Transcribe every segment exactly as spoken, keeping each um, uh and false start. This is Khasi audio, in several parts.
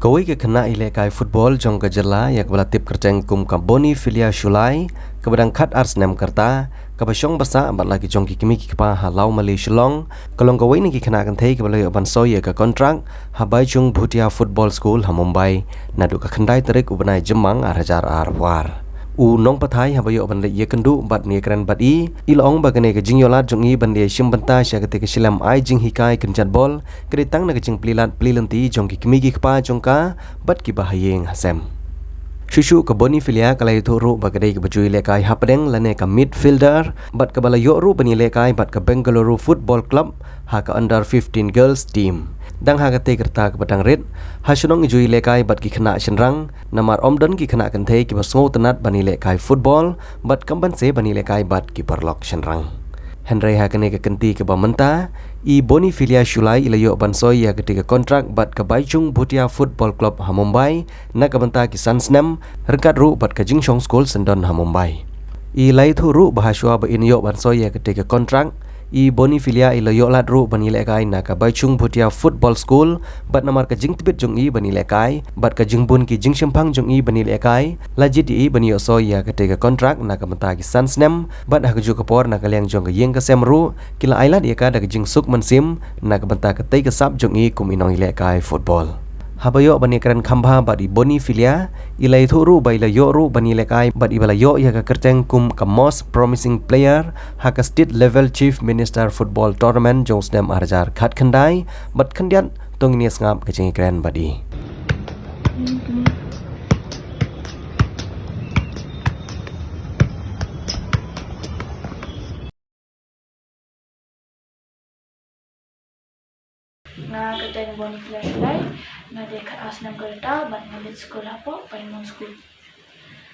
Kawei ka khynnah ïalehkai football jong ka jylla ïa kaba la tip kyrteng kum ka Bonnie Philia Shullai, kaba dang khatar snem ka rta, kaba shong basah bad la ki jong ki kmie ki kpa ha Lawmali Shillong, ka long kawei na ki khynnah kynthei kaba la ïoh ban soi ïa ka kontrak ha Baichung Bhutia Football School ha Mumbai naduh ka khyndai tarik u bnai Jymmang ar hajar arphew ar. U nongpathai haba ïoh ban leit ïakynduh bad ïakren bad i, i la ong ba kane ka jingïohlad jong i ban leit shim bynta sha katei ka shlem ai jinghikai kynjat bol ka dei tang na ka jingplie lad plie lynti jong ki kmie ki kpa jong ka bad kiba ha ïing ha sem. Shuh shuh ka Bonnie Philia ka la ïathuh ruh ba ka dei kaba ju ïalehkai hapdeng lane ka midfielder bad kaba la ïoh ruh ban ïalehkai bad ka Bengaluru Football Club ha ka under fifteen girls team. Dang ha katei ka rta kaba dang rit, ha shnong i ju ïalehkai bad ki khynnah shynrang, namar ym don ki khynnah kynthei kiba sngewtynnat ban ïalehkai football bad kam banse ban ïalehkai bad ki paralok shynrang. Hynrei ha kane ka kynti kaba mynta, i Bonnie Philia Shullai i la ïoh ban soi ïa katei ka kontrak bad ka Baichung Bhutia Football Club ha Mumbai na ka bynta ki san snem, ryngkat ruh bad ka jingshong skul syndon ha Mumbai. I la ïathuh ruh ba ha shuwa ba in ïoh ban soi ïa katei ka kontrak, i Bonnie Philia i la ïoh lad ruh ban ïalehkai na ka Baichung Bhutia Football School bad namar ka jingtbit jong i ban ïalehkai bad ka jingbun ki jingshemphang jong i ban ïalehkai, la jied ïa i ban ïoh soi ïa katei ka kontrak na ka bynta ki san snem bad ha kajuh ka por na ka liang jong ka ïing ka sem ruh ki la ai lad ïa ka da ka jingsuk mynsiem na ka bynta katei ka sap jong i kum i nongïalehkai football. Haba ïoh ban ïakren kham bha bad i Bonnie Philia, i la ïathuh ruh ba i la ïoh ruh ban ïalehkai bad i ba la ïoh ïa ka kyrteng kum ka Most Promising Player ha ka State Level Chief Minister Football Tournament jong u snem ar hajar khatkhyndai bad khyndiat to ngin ïa sngap ka jingïakren bad i. Nga kyrteng Bonnie Philia Shullai, nga dei khatar snem ka rta bad nga leit skul hapoh Paimon School.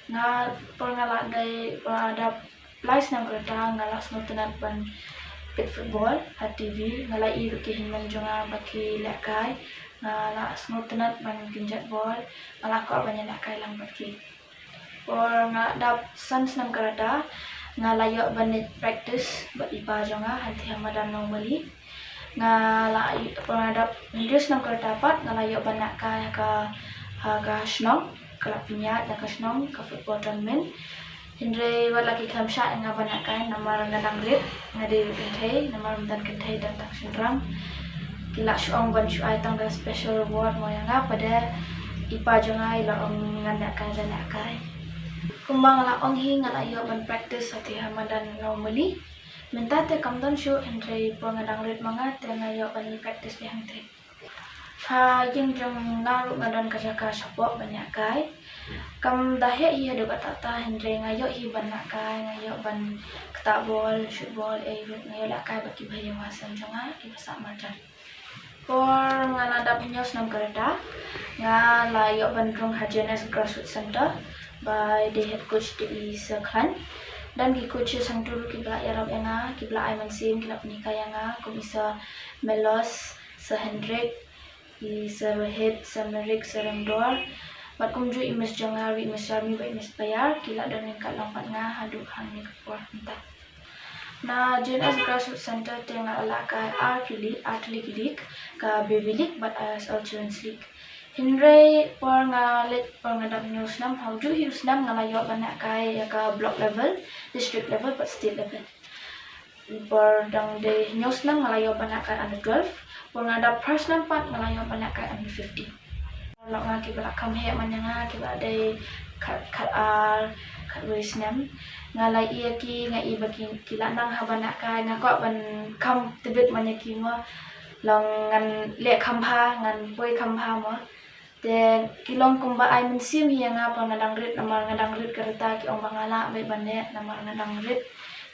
Nga por nga la dei por nga dap lai snem ka rta nga la sngewtynnat ban peit football ha T V, nga la ïohi ki hynmen jong nga ba ki lehkai, nga la sngewtynnat ban kynjat bol, nga la kwah ban ïalehkai lang bad ki. Por nga dap san snem ka rta, nga la ïoh ban leit practice bad i pa jong nga hangtei ha madan Lawmali. Nga la ïoh, por nga dap hynriew snem ka rta pat, nga la ïoh ban lehkai ha ka, ha ka shnong, ka la pynïaid na ka shnong, ka football tournament. Hynrei wat la ki khlem shah ïa nga ban lehkai namar nga dang rit, nga dei ruh kynthei, namar ym don kynthei don tang shynrang. Ki la shu ong ban shu ai tang da special reward mo ïa nga, pat de i pa jong nga i la ong ngan lehkai, ngan lehkai. Kumba nga la ong hi nga la ïoh ban practice hangtei ha madan Lawmali. Mynta te kam don shuh hynrei por nga dang rit ma nga te nga ïoh ban ïa practice beit hangtei. Ha ïing jong nga ruh nga don ka jaka shapoh ban lehkai. Kam da heh hi haduh katta katta hynrei nga ïoh hi ban lehkai, nga ïoh ban ktah bol, shoot bol, ei ruh nga ïoh lehkai bad ki bahaïing bahasem jong nga kiba sah marjan. Por nga la dap hynñiew snem ka rta, nga la ïoh ban rung ha J N S Grassroots Center by the head coach te i Sir Khlaiñ. Don ki coaches hangto ruh kiba la ïarap ïa nga, kiba la ai mynsiem, ki la pynhikai ïa nga kum i Sir Melos, Sir Hendrik, i Sir Rohit, Sir Merik, Sir Remdor. Bad kumjuh i miss jong nga ruh, i Miss Sharmi bad i Miss Bayar, ki la don ryngkat lang bad nga haduh hangne ka por mynta. Na J N S Grassroots Center te nga la lehkai ar ki league, ar tylli ki league, ka Baby League bad I S L Children's League. Hynrei por nga leit, por nga dap hynñiew snem, ha ujuh hi u snem nga la ïoh ban lehkai ïa ka block level, district level bad state level. Por dang dei hynñiew snem nga la ïoh ban lehkai under twelve, por nga dap phra snem pat nga la ïoh ban lehkai under fifteen. Lok nga kiba la kham heh man ïa nga kiba la dei khat, khat ar, khat wei snem. Nga la ïohi ïa ki, nga ïohi ba ki, ki la nang ha ban lehkai, nga kwah ban kham tbit man ïa ki mo. Long ngan leh kham bha, ngan poi kham bha mo. Te ki long kumba ai mynsiem hi ïa nga por nga dang rit, namar nga dang rit ka rta ki ong ba nga lah beit ban leh namar nga dang rit.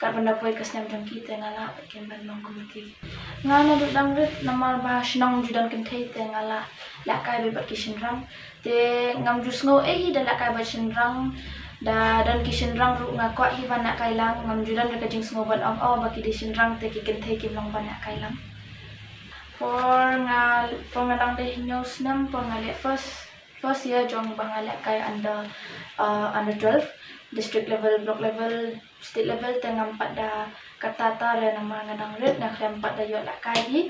Katba da poi ka snem jong ki te nga lah beit kin ban long kum ki. Nga naduh dang rit namar ba shnong ju don kynthei te nga lah lehkai beit bad ki shynrang. Te ngam ju sngew ei hi da lehkai bad shynrang, da don ki shynrang ruh nga kwah hi ban lehkai lang, ngam ju don ruh ka jingsngew ban ong oh ba ki dei shynrang te ki kynthei kim long ban lehkai lang. Por nga, por nga dang dei hynñiew snem, por nga leh first, first year jong ba nga lehkai under, uh, under twelve, district level, block level, state level, te ngam pat da kata kata re namar nga dang rit, nga khlem pat da ïoh lehkai hi.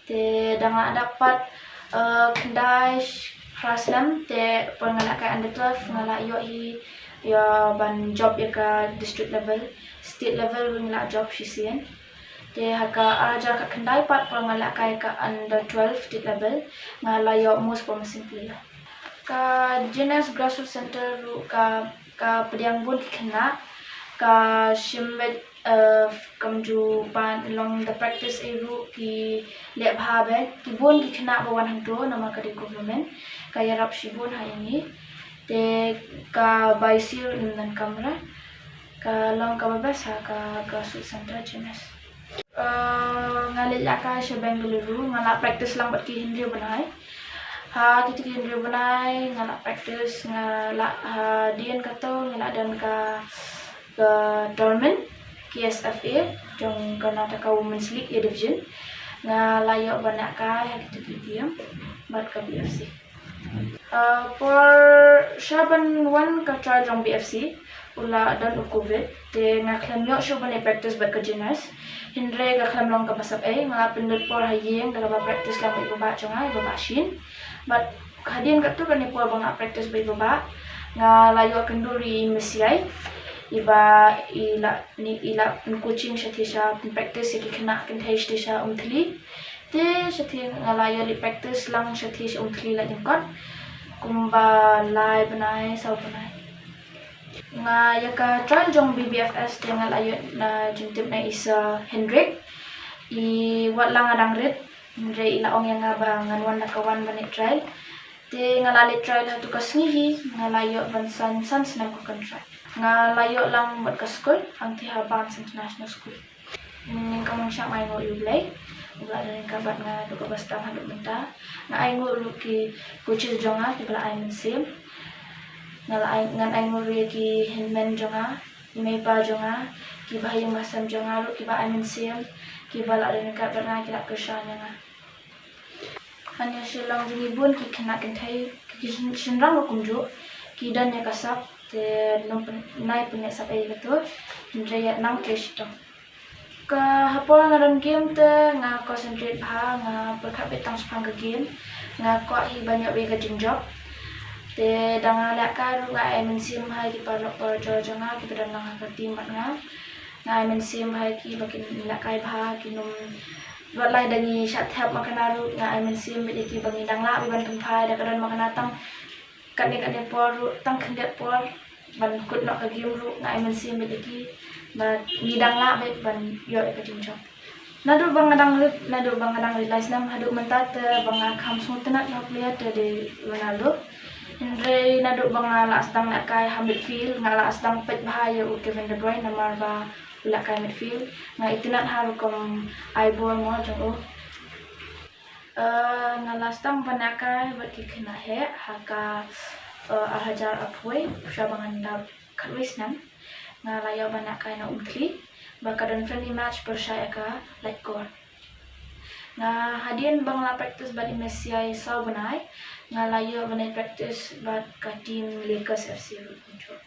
Te da nga la dap pat, uh, khyndai, sh-, Klas nine te por nga la kai under twelve nga la ïoh hi ïa ban jop ïa ka district level, state level ruh nga la jop shisien. Te ha ka ar hajar khatkhyndai pat por nga la kai ka under twelve state level nga la ïoh most promising player. Ka J N S Grassroots Center ruh ka ka pdiang bun ki khynnah, ka shim beit, eh, kam ju ban long da practice ei ruh ki leh bha beit, ki bun ki khynnah ba wan hangto namar ka dei government ka ïarap shibun ha ïa ngi. Te ka bai siew lim nan kamra ka long kaba best ha ka Grassroots Center J N S. Eh, nga leit ïalehkai sha Bengaluru, nga la practice lang bad ki hynriew bnai. Ha kito ki hynriew bnai nga la practice, nga la, hadien kato nga la don ka, ka tournament K S F A jong Karnataka Women's League A division. Nga la ïoh ban ïalehkai ha kito ki game bad ka B F C. Uh, por sha ban wan ka trial jong B F C u la don u covid, te nga khlem ïoh shuh ban ïa practice bad ka J N S. Hynrei ka khlem long kaba sap ei, nga la pynlut por ha ïing da kaba practice lang bad i babah jong nga, i babah Shin. Bad hadien katto katne por ba nga practice bad i babah, nga la ïoh kynduh ïa i masiai iba i la, ni i la pyncoaching shathie sha, pynpractice ïa ki khynnah kynthei shathie sha Umthli. Te shathie nga la ïoh leit practice lang shathie sha Umthli la jingkot kumba lai bnai saw bnai. Nga ïa ka trial jong B B F S te nga la ïoh na jingtip na i Sir Hendrik. I wat la nga dang rit, hynrei i la ong ïa nga ba ngan wan da ka wan ban leit trial. Te nga la leit trial ha tu ka sngi hi, nga la ïoh ban san san snem ka contract. Nga la ïoh lang bad ka skul, hangtei ha Barnes International School. Ngin kynmaw shah, nga ainguh ïa U Blei uba la don ryngkat bad nga naduh kaba sdang haduh mynta. Nga ainguh ruh ki coaches jong nga kiba la ai mynsiem. Nga la ai, ngan ainguh ruh ïa ki hynmen jong nga, i mei i pa jong nga, ki bahaïing bahasem jong nga ruh kiba ai mynsiem, kiba la don ryngkat bad nga, ki la kyrshan ïa nga. Hangne Shillong jong ngi bun ki khynnah kynthei, ki shin-, shynrang ruh kumjuh, ki don ïa ka sap, te nongpyn-, nai pynïasap ei kato, hynrei ïa nang trei shitom. Ka ha por nga don game te nga concentrate bha, nga pyrkhat beit tang shaphang ka game, nga kwah hi ban ïoh beit ka jingjop. Te da nga lehkai ruh nga ai mynsiem bha ïa ki paralok parajor jong nga kiba don lang ha ka team bad nga. Nga ai mynsiem bha ïa ki ba kin lehkai bha, kin ym, wat la da ngi shah thep makna ruh nga ai mynsiem beit ïa ki ba ngi dang lah beit ban pynphai, da ka don makna tang katne katne por ruh, tang khyndiat por ban kut noh ka game ruh nga ai mynsiem beit ïa ki ba ngi dang lah beit ban ïoh ïa ka jingjop. Naduh ba nga dang rit, naduh ba nga dang rit lai snem haduh mynta te ba nga kham sngewtynnat ïa u player te dei Ronaldo. Hynrei naduh ba nga la sdang lehkai ha midfield, nga la sdang peit bha ïa u Kevin De Bruyne namar ba u lehkai midfield. Nga itynnat ha rukom ai bol mo jong u. Eh, nga la sdang ban lehkai bad ki khynnah heh ha ka, eh, ar hajar arphew wei, sha ba ngan dap khatwei snem. Nga la ïoh ban lehkai na Umthli ba ka don friendly match pyrshah ïa ka Laitkor. Nga hadien ba nga la practice bad i masiai saw bnai, nga la ïoh ban practice bad ka team Lakers F C ruh kumjuh.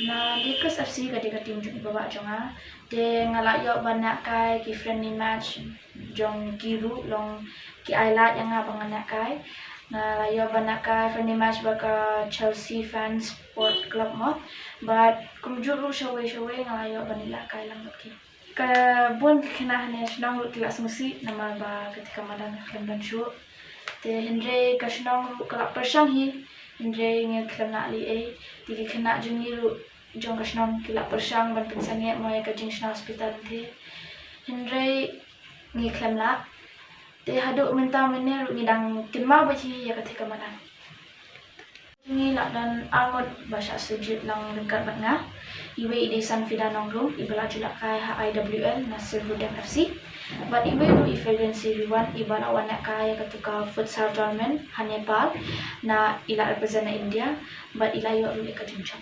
Na Lakers F C ka dei ka team jong i babah jong nga. Te nga la ïoh ban lehkai ki friendly match jong ki ruh, long ki ai lad ïa nga ba ngan lehkai. Nga la ïoh ban lehkai friendly match bad ka Chelsea Fans Sport Club mo. Bad kumjuh ruh shawei shawei nga la ïoh ban lehkai lang bad ki. Ka bun ki khynnah hangne shnong ruh ki la sngewsih namar ba katei ka madan ka khlem don shuh. Te hynrei ka shnong ruh ka la pyrshang hi, hynrei ngi khlem lah leh ei. Te ki khynnah jong ngi ruh jong ka shnong ki la pyrshang ban pynsangeh mo ïa ka jingshna hospital te. Hynrei ngi khlem lah. Te haduh mynta mynne ruh ngi dang kynmaw beit hi ïa katei ka madan. Ngi la don arngut ba shah sngewjit lang ryngkat bad nga. Iwei i dei Sanfida Nongrum, iba la ju lehkai ha I W L na Silverdam F C. Bad iwei ruh i Fragrance Riwan, iba la wan lehkai ïa katu ka futsal tournament ha Nepal, na i la represent na India, bad i la ïoh ruh ïa ka jingjop.